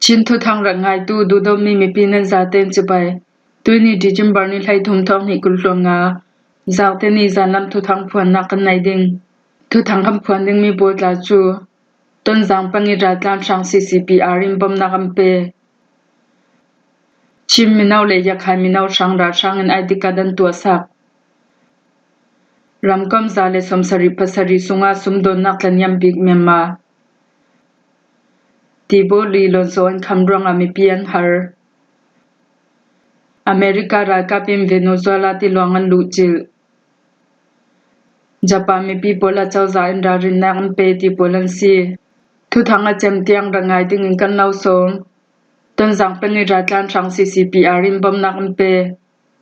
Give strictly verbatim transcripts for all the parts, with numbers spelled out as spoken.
Chin thuthang rak ngaitu duhdawtmi mipi nan zaten cibai. Tuini December ni hleithum thawng hnih kul hluan nga, Zaute ni zanlam thuthang phuannak kan nei ding. Thuthang kan phuan dingmi pawl tla cu Tonzang peng i raltlan hrang C C P R in bawmhnak an pe. Chin mino le Yakhai mino hrang ralhrang in I D card an tuahsak. Ramkomh za le sawmsarih pasarih sungah sumdawnnak tlaniam bik Myanmar. Tiboli lawnzaw in kham ruangah mipi an har. America ralkap in Venezuela tiluang an luhcilh. Japan mipi pawl a cozah in ralrinnak an pe ti pawl an si. Thuthang a cem tiang rak ngai dingin kan lo sawm. Tonzang peng i raltlan hrang C C P R in bawmhnak an pe.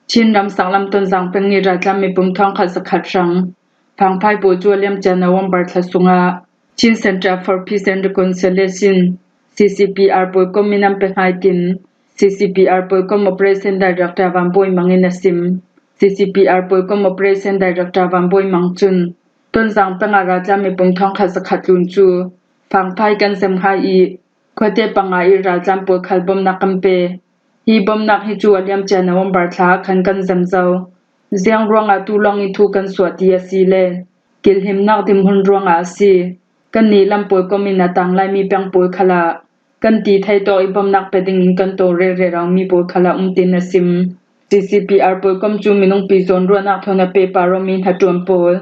Chin ramsaklam Tonzang peng i raltlan mipum thawngkhat zakhat hrang Fangphai pawl cu a liamcia November thla sungah Chin Center for Peace and Reconciliation, C C P R pawlkom in an pe hngai tin, C C P R pawlkom Operation Director Van Bawi Mang in a sim. C C P R pawlkom Operation Director Van Bawi Mang cun Tonzang peng a raltlan mipum thawngkhat zakhat tlun cu Fangphai kan zem hngai i, khuate panga i raltlan pawl khal bawmhnak kan pe. Hi bawmhnak hi cu a liamcia November thla ah khan kan zem zo. Ziang ruangah tu lawng i thu kan suah ti a si le kilhimnak dinhmun ruangah a si. Kannih lam pawlkom in a tang laimi peng pawl khal ah kan ti thei tawk i bawmhnak pe dingin kan tawl rere lomi pawl khal ah um tin a sim. C C P R pawlkom cu minungpi zawn ruahnak thawn a pe paromi hnaṭuan pawl,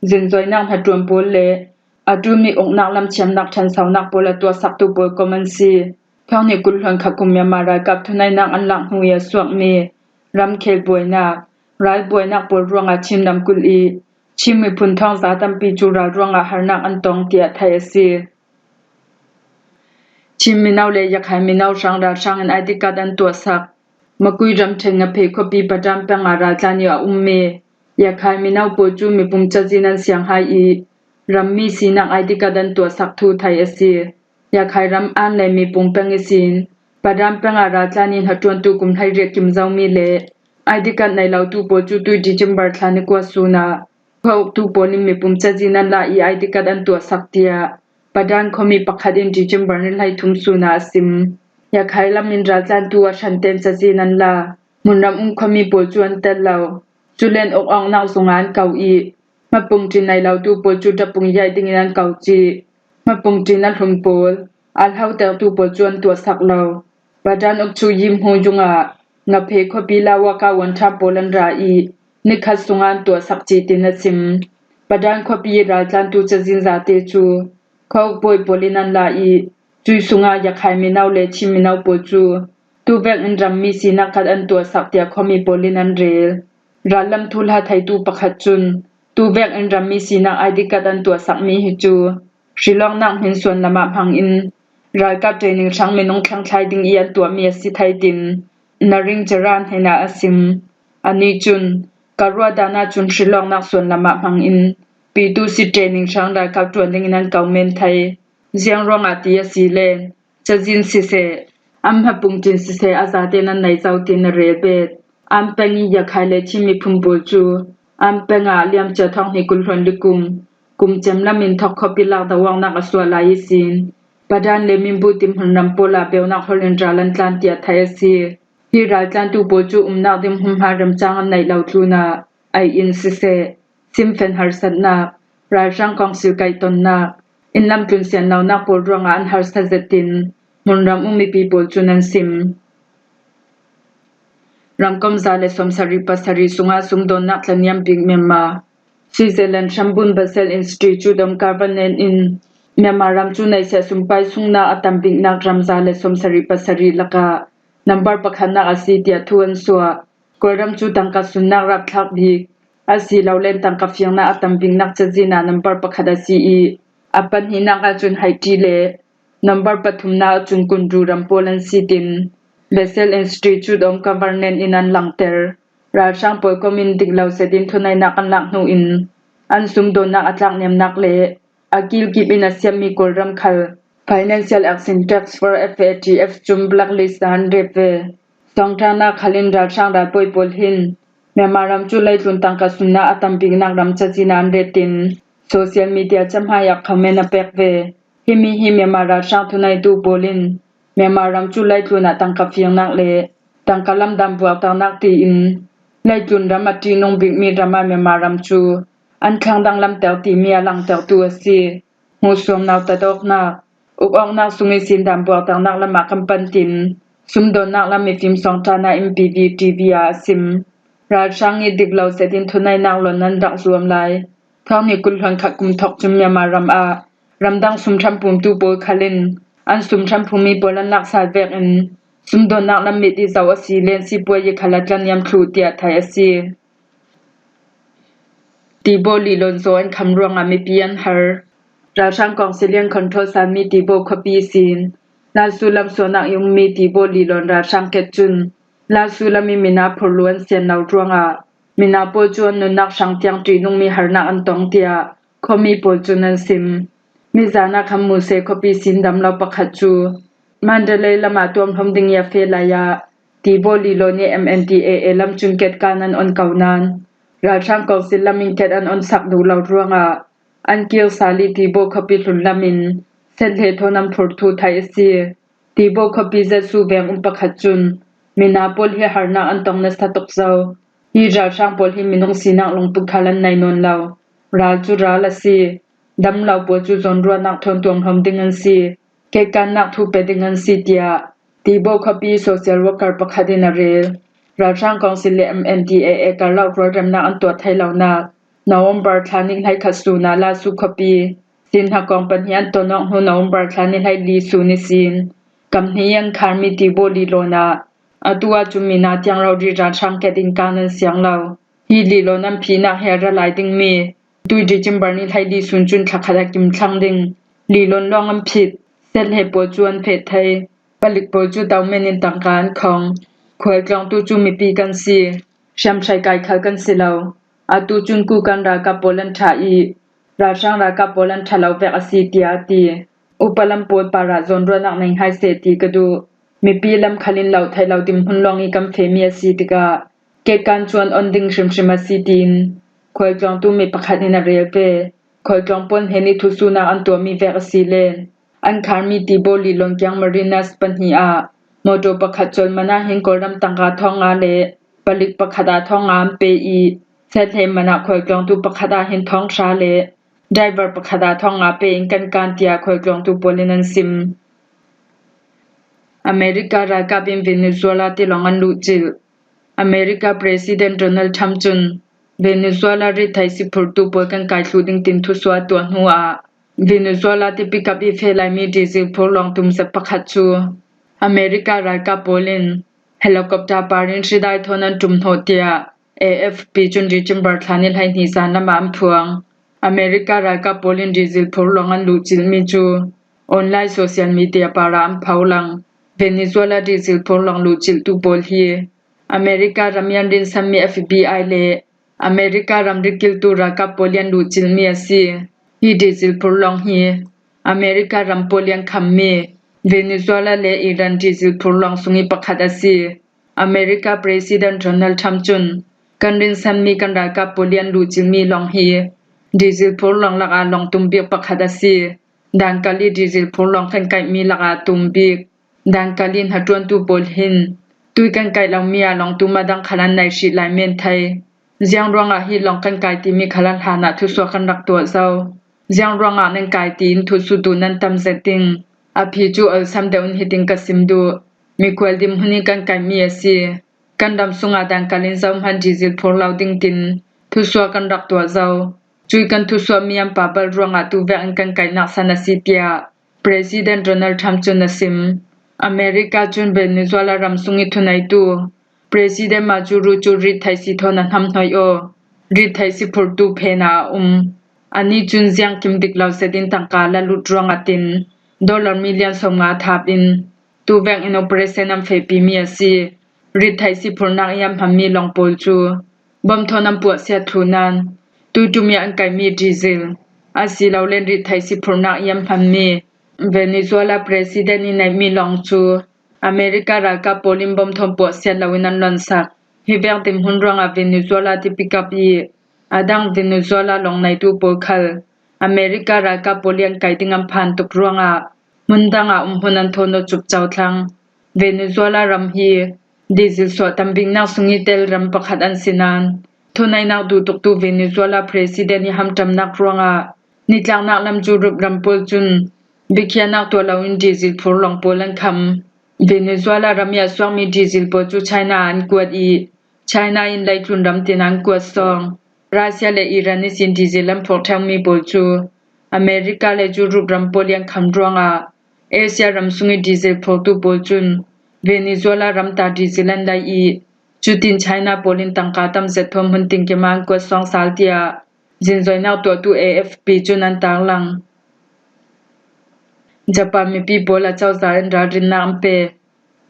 zinzawinak hnaṭuan pawl le a ṭulmi uknak lamthiamnak ṭhansonak pawl a tuahsaktu pawlkom an si. Thawng hnih kul hluan khat kum Myanmar ralkap thuneihnak an lak hnu i a suakmi ramkhel buainak, ral buainak pawl ruangah Chin ramkulh i Chin miphun thawngza tampi cu ral ruangah harnak an tong tiah theih a si. Chin mino le Yakhai mino hrang ralhrang in I D card an tuahsak. Makui ramṭhen Ngaphei khuapi Padan peng ah raltlan i a ummi Yakhai mino pawl cu mipum cazin an siang hai i, rammi sinak I D card an tuahsak thu theih a si. Yakhai ram an le mipum peng ihsin Padan peng ah raltlan i hnaṭuantu kum hleiriat kim zomi le I D card nei lotu pawl cu tui December thla ni kua sun ah khuauktu pawl in mipum cazin an la i I D card an tuahsak tiah Padan khuami pakhat in December ni hleithum sun ah a sim. Yakhai lam in raltlantu a hranten cazin an la. Hmunram um khuami pawl cu an tel lo. Culen uk awknak zung ah an ko i, hmapung ṭin nei lotu pawl cu ṭapung yaih dingin an ko cih. Hmapung ṭin a hlum pawl, a hlotertu pawl cu an tuahsak lo. Padan uk cu yim hmu zung ah Ngaphei khuapi Lawaka wanṭha pawl an ra i, nikhat sungah an tuahsak cih tin a sim. Padan khuapi i raltlantu cazin zate cu khuauk pawi pawl in an la i, cui sungah Yakhai mino le Chin mino pawl cu tuvek in rammi sinak card an tuahsak tiah khuami pawl in an rel. Rallam thuhla theitu pakhat cun tuvek in rammi sinak I D card an tuahsakmi hi cu hrilawknak hminsuan lam ah hmang in ralkap training hrang minung thlengthlai ding i an tuahmi a si thei tin Naring Chara hnenah a sim. Anih cun, ka ruahdan ahcun hrilawknak suan lam ah hmang in Pitu si training hrang ralkap ṭuan dingin an ko men thei. Ziang ruangah ti a si le, cazin siseh, an hmapung ṭin siseh a zate nan nei zo tin a rel bet. An peng i Yakhai le Chin miphun pawl cu an peng ah liamcia thawng hnih kul hluan li kum, kum cem lam in thawk khuapi lak do awknak a suah lai ihsin Padan le Minbu ti hmunram pawl ah beunak holh in ral an tlan tiah theih a si. Hi raltlantu pawl cu umnak dinhmun hma remcang an neih lo tlunah ai in siseh, simfen harsatnak, ralhrang kongsil kaihtonnak, innlam tlunsian lonak pawl ruangah an harsa zetin hmunram um mipi pawl cun an sim. Ramkomh za le sawmsarih pasarih sungah sumdawnnak tlaniam bik Myanmar. Switzerland hrambun Basel Institute of Governance in Myanmar ram cu neihsiah sumpai sungnak a tam biknak ram za le sawmsarih pasarih lakah nambar pakhatnak a si tiah thu an suah. Kawlram cu tangka sunnak rapthlak bik, asilole tangka fiangnak a tam biknak cazin ah nambar pakhat a si i, a pahnihnak ahcun Haiti le nambar pathumnak ahcun Kundu ram pawl an si tin Basel Institute of Governance in an langhter. Ralhrang pawlkom in dik lo zetin thuneihnak an lak hnu in an sumdawnnak a tlakniamnak le a kilkip in a siammi Kawlram khal Financial Action Task Force, F A T F, cun blacklist ah an ret ve. Songtana khal in ralhrang ralpawi pawl hin Myanmar ram cu leitlun tangka sunnak a tam biknak ram cazin ah an ret in social media cahmai ah comment a pek ve. Himi hi Myanmar ralhrang thuneitu pawl in Myanmar ram cu leitlun ah tangka fiangnak le tangka lamdang buakternak tiin leitlun ram a ṭihnung bikmi ram ah Myanmar ram cu an thlangdang lamter timi a langtertu a si. Hmuhsuamnak, tatawknak, uk awknak sung ihsin dan buakternak lam ah kan pan tin sumdawnnak lam mifim sawngṭha na in P V T V ah a sim. Ralhrang i dik lo setin thuneihnak lon nan rak zuam lai. Thawng hnih kul hluan khat kum thawk cun Myanmar ram ah ramdang sumhram pumtu pawl khal in an sumhram phummi pawl an laksal vekin sumdawnnak lam mit i zoh a si len sipuai i khal a tlan iam thluh tiah theih a si. Tibaw lihlon zaw an kham ruangah mipi an har. Ralhrang kawngsil in control salmi Tibaw khuapi sin Lalsu lam suahnak i ummi Tibaw lihlon ralhrang ket cun Lalsu lam i mina phurlu an sian lo ruangah mina pawl cu an nunnak hrang tiang ṭihnungmi harnak an tong tiah khuami pawl cun an sim. Mizan ah khan Muse khuapi sin dam lo pakhat cu Mandalay lam ah tuamhlawm ding i a feh lai ah Tibaw lihlon i M N D A A lam cun ket kan an on ko nain ralhrang kawngsil lam in ket an onsak duh lo ruangah an kir sal i Tibaw khuapi hlun lam in set hle thawn an phurtu theih a si. Tibaw khuapi Zatsu veng um pakhat cun mina pawl hi harnak an tong nasa tuk zo. Hi ralhrang pawl hi minung sinak lungput khal an nei nawn lo. Ral cu ral a si. Dam lo pawl cu zawnruahnak thawn tuamhlawm ding an si. Kehkannak thu pe ding an si tiah Tibaw khuapi social worker pakhat in a rel. Ralhrang kawngsil le M N D A A karlak rualremnak an tuah thei lonak November thla ni hleikhat sun ah Lalsu khuapi Sinha kawng pahnih an ton awk hnu November thla ni hleili sun ihsin kam hnih an kharmi Tibaw lihlon ah atu ahcun mina tiang rori ralhrang ket in kan an siang lo. Hi lihlon an phihnak he a ra lai dingmi tui December ni hleili sun cun thlakhat a kim thlang ding lihlon lawng an phit. Set hle pawl cu an feh thei. Palik pawl cu tomen in tangka an khong. Khualtlawngtu cu mipi kan si. Hriamhrai kai khal kan si lo. Atu cun ku kan ralkap pawl an ṭha i ralhrang ralkap pawl an ṭha lo vek a si, tiah a ti. Upa lam pawl parah zawnruahnak nei hai seh ti ka duh. Mipi lam khal in lo theih lo dinhmun lawng i kan fehmi a si tikah kehkan cu an on ding hrimhrim a si, tiin khualtlawngtu mi pakhat in a rel ve. Khualtlawng pawl hnen i thusuhnak an tuahmi vek a si len an kharmi Tibaw lihlon kiang Marinas pahnih ah motor pakhat colh man ah hin Kawlram tangka thawng nga le palik pakhat ah thawng nga an pe i set hle man ah khualtlawngtu pakhat ah hin thawng hra le driver pakhat ah thawng nga pe in kan kan tiah khualtlawngtu pawl in an sim. America ralkap in Venezuela tilawng an luhcilh. America President Donald Trump cun Venezuela ritthai siphurtu pawl kan kai thluh ding tin thusuah a tuah hnu ah Venezuela tipikap i feh laimi diesel phurlawng tumzat pakhat cu America ralkap pawl in helicopter par in hridai thawn an ṭum hnawh tiah A F P cun December thla ni hleihnih zan lam ah an phuang. America ralkap pawl in diesel phurlawng an luhcilhmi cu online social media par ah an pho lang. Venezuela diesel phurlawng luhcilhtu pawl hi America ram i an rinsanmi F B I le America ram rikiltu ralkap pawl i an luhcilhmi a si. Hi diesel phurlawng hi America ram pawl i an khammi Venezuela le Iran diesel phurlawng sung i pakhat a si. America President Donald Trump cun kan rinsanmi kan ralkap pawl i an luhcilhmi lawng hi diesel phurlawng lakah lawng tum bik pakhat a si. Dankali diesel phurlawng kan kaihmi lakah tum bik. Dankali hnaṭuantu pawl hin tui kan kaih lomi ah lawng tum a dang khal an nei hrih lai men thei. Ziang ruangah hi lawng kan kai timi khal an hlan ah thusuah kan rak tuah zo. Ziang ruangah nan kai tiin thusutu nan tam zet ding. A phi cu olsam deuh in hitin ka sim duh. Mikhual dinhmun in kan kaihmi a si. Kan ram sungah dankal in zohman diesel phur lo ding tin thusuah kan rak tuah zo. Cui kan thusuahmi an pabal ruangah tuvek in kan kaihnak san a si, tiah President Donald Trump cun a sim. America cun Venezuela ram sung i thuneitu President Maduro cu ritthai si thawn a hnamhnawi aw. Ritthai si phurtu phen ah a um. Anih cun ziangkim dik lo zetin tangka la lut ruangah tin dollar million sawmnga thap in tuvek in operation an fehpimi a si. Ritthai si phurnak i an hmanmi lawng pawl cu bom thawn an puahsiat thluh nain tuiṭum i an kaihmi diesel a si lo len ritthai si phurnak i an hmanmi Venezuela President i neihmi lawng cu America ralkap pawl in bom thawn puahsiat loin an lonsak. Hi vek dinhmun ruangah Venezuela tipikap i a dang Venezuela lawng neitu pawl khal America ralkap pawl i an kai ding an phan tuk ruangah hmun dang ah um hun an thawn aw cup co thlang. Venezuela ram hi diesel suah tambiknak sung i tel ram pakhat an si nain, thawnainak duh tuktu Venezuela president i hamṭamnak ruangah nitlaknak lam cu rup ram pawl cun biakhiahnak tuah loin diesel phurlawng pawl an kham. Venezuela ram i a suakmi diesel pawl cu China ah an kuat i, China in leitlun ram tin an kuat sawng. Russia le Iran ihsin diesel an phurh ṭheumi pawl cu America le Europe ram pawl i an kham ruangah Asia ram sung i diesel phurtu pawl cun Venezuela ram ta diesel an lei i, cutin China pawl in tangka tam zet thawn hmun tin keimah an kuat sawng sal, tiah zinzoinak tuahtu A F P cun an tarlang. Japan mipi pawl a cozah in ralrinnak an pe.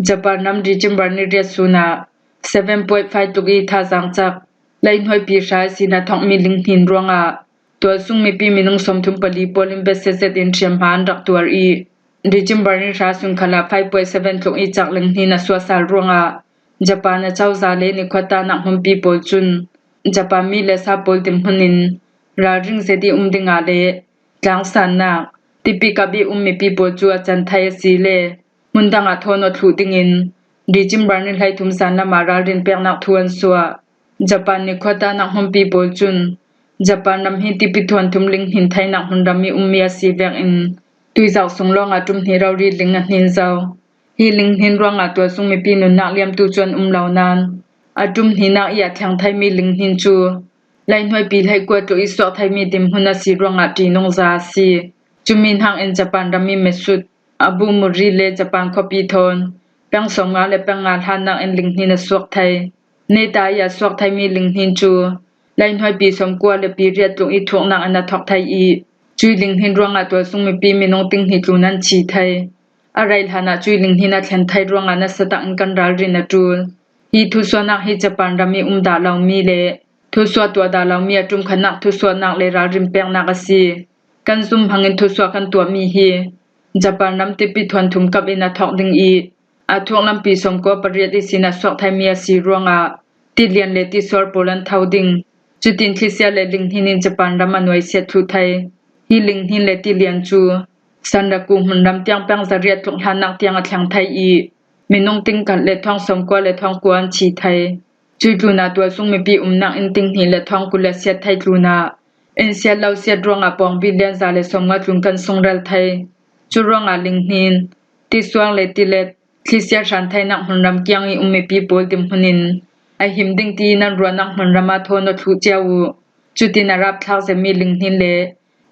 Japan ram December ni riat sun ah seven point five tluk i thazaang cak, leihnuaipi hra ihsin a thawkmi linghnin ruangah tualsung mipi minung sawmthum pali pawl in besia zet in hriamhma an rak tuar i, December ni hra sun khalah five point seven tluk i cak linghnin a suah sal ruangah Japan a cozah le nikhuatanak hmunpi pawl cun Japan mi le sa pawl dinhmun in ralring zet i um ding ah le tlangsannak, tipikap i um mipi pawl cu a can thai a si le hmun dang ah thawn aw thluh dingin December ni hleithum zan lam ah ralrin peknak thu an suah. Japan nikhuatanak hmunpi pawl cun Japan ram hi tipi thuanthum linghnin theinak hmunram i ummi a si vekin tuizak sung lawngah ṭum hnih rori ling a hnin zo. Hi linghnin ruangah tualsung mipi nunnak liamtu cu an um lo nain, a ṭum hnihnak i a thleng theimi linghnin cu leihnuaipi hleikua tluk i suak theimi dinhmun a si ruangah ṭihnungza a si. Cumi hnakin Japan ram i misut Abumuri le Japan khuapi thawn peng sawmnga le peng nga hlannak in linghnin a suak thei. Neta i a suak theimi linghnin cu leihnuaipi sawmkua le pi riat tluk i thuknak in a thawk thei i, cui linghnin ruangah tualsung mipi minung tinghnih tlun an thi thei. A rei hlanah cui linghnin a thlen thei ruangah nasa takin kan ralrin a ṭul. Hi thusuahnak hi Japan ram i um dah lomi le thusuah tuah dah lomi a ṭumkhatnak thusuahnak le ralrin peknak a si. Kan zumhmangin thusuah kan tuahmi hi Japan ram tipi thuanthum kap in a thawk ding i, a thuk lampi sawmkua pariat ihsin a suak theimi a si ruangah tilian le tisuar pawl an tho ding. Cutin thlisia le linghnin in Japan ram a nuaisiat thluh thei. Hi linghnin le tilian cu Sanraku hmunram tiang peng zariat tluk hlannak tiang a thleng thei i, minung tingkhat le thawng sawmkua le thawng kua an thi thei. Cui tlunah tualsung mipi umnak inn tinghnih le thawng kul a siat thei tlunah, inn siat lo siat ruangah pawng bilian za le sawmnga tlun kan sungrel thei. Cu ruangah linghnin, tisuar le tilet, thlisia hran theinak hmunram kiang i um mipi pawl dinhmun in a him ding ti nan ruahnak hmunram ah thawn aw thluh cio u. Cutin a rapthlak zetmi linghnin le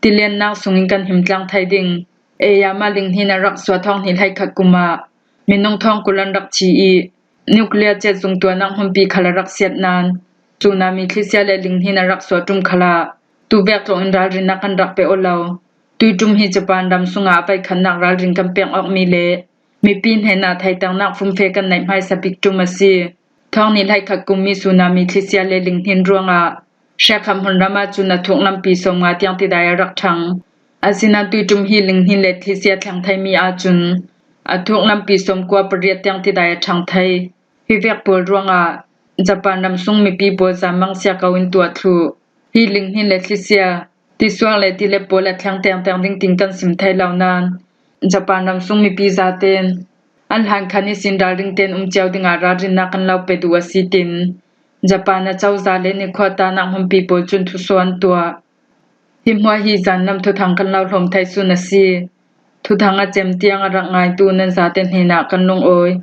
tiliannak sungin kan him tlang thei ding. Eyama linghnin a rak suah thawng hnih hleikhat kum ah minung thawng kul an rak thi i, nuclear cet zung tuahnak hmunpi khal a rak siat nain, tsunami thlisia le linghnin a rak suah ṭum khalah tuvek tluk in ralrinnak kan rak pe aw lo. Tuiṭum hi Japan ram sungah a veikhatnak ralrin kan pek awkmi le mipi hnenah theihternak fumfe kan neih hmaisa bik ṭum a si. Thawng hnih hleikhat kummi tsunami thlisia le linghnin ruangah hrekkhat hmunram ah cun a thuk lampi sawmnga tiang tidai a rak ṭhang. Asinain tuiṭum hi linghnin le thlisia thleng theimi ahcun a thuk lampi sawmkua pariat tiang tidai a ṭhang thei. Hi vek pawl ruangah Japan ram sung mipi pawl zanmang sia ko in tuah thluh. Hi linghnin le thlisia, tisuar le tilet pawl a thleng tengteng ding tin kan sim thei lo nain, Japan ram sung mipi zaten an hlan khan ihsin ralring tein um cio dingah ralrinnak kan lo pe duh a si tin, Japan a cozah le nikhuatanak hmunpi pawl cun thusuah an tuah. Hi hmuah hi zan lam thuthang kan lo hlawm thei sun a si. Thuthang a cem tiang a rak ngaitu nan zate hnenah kan lungawi.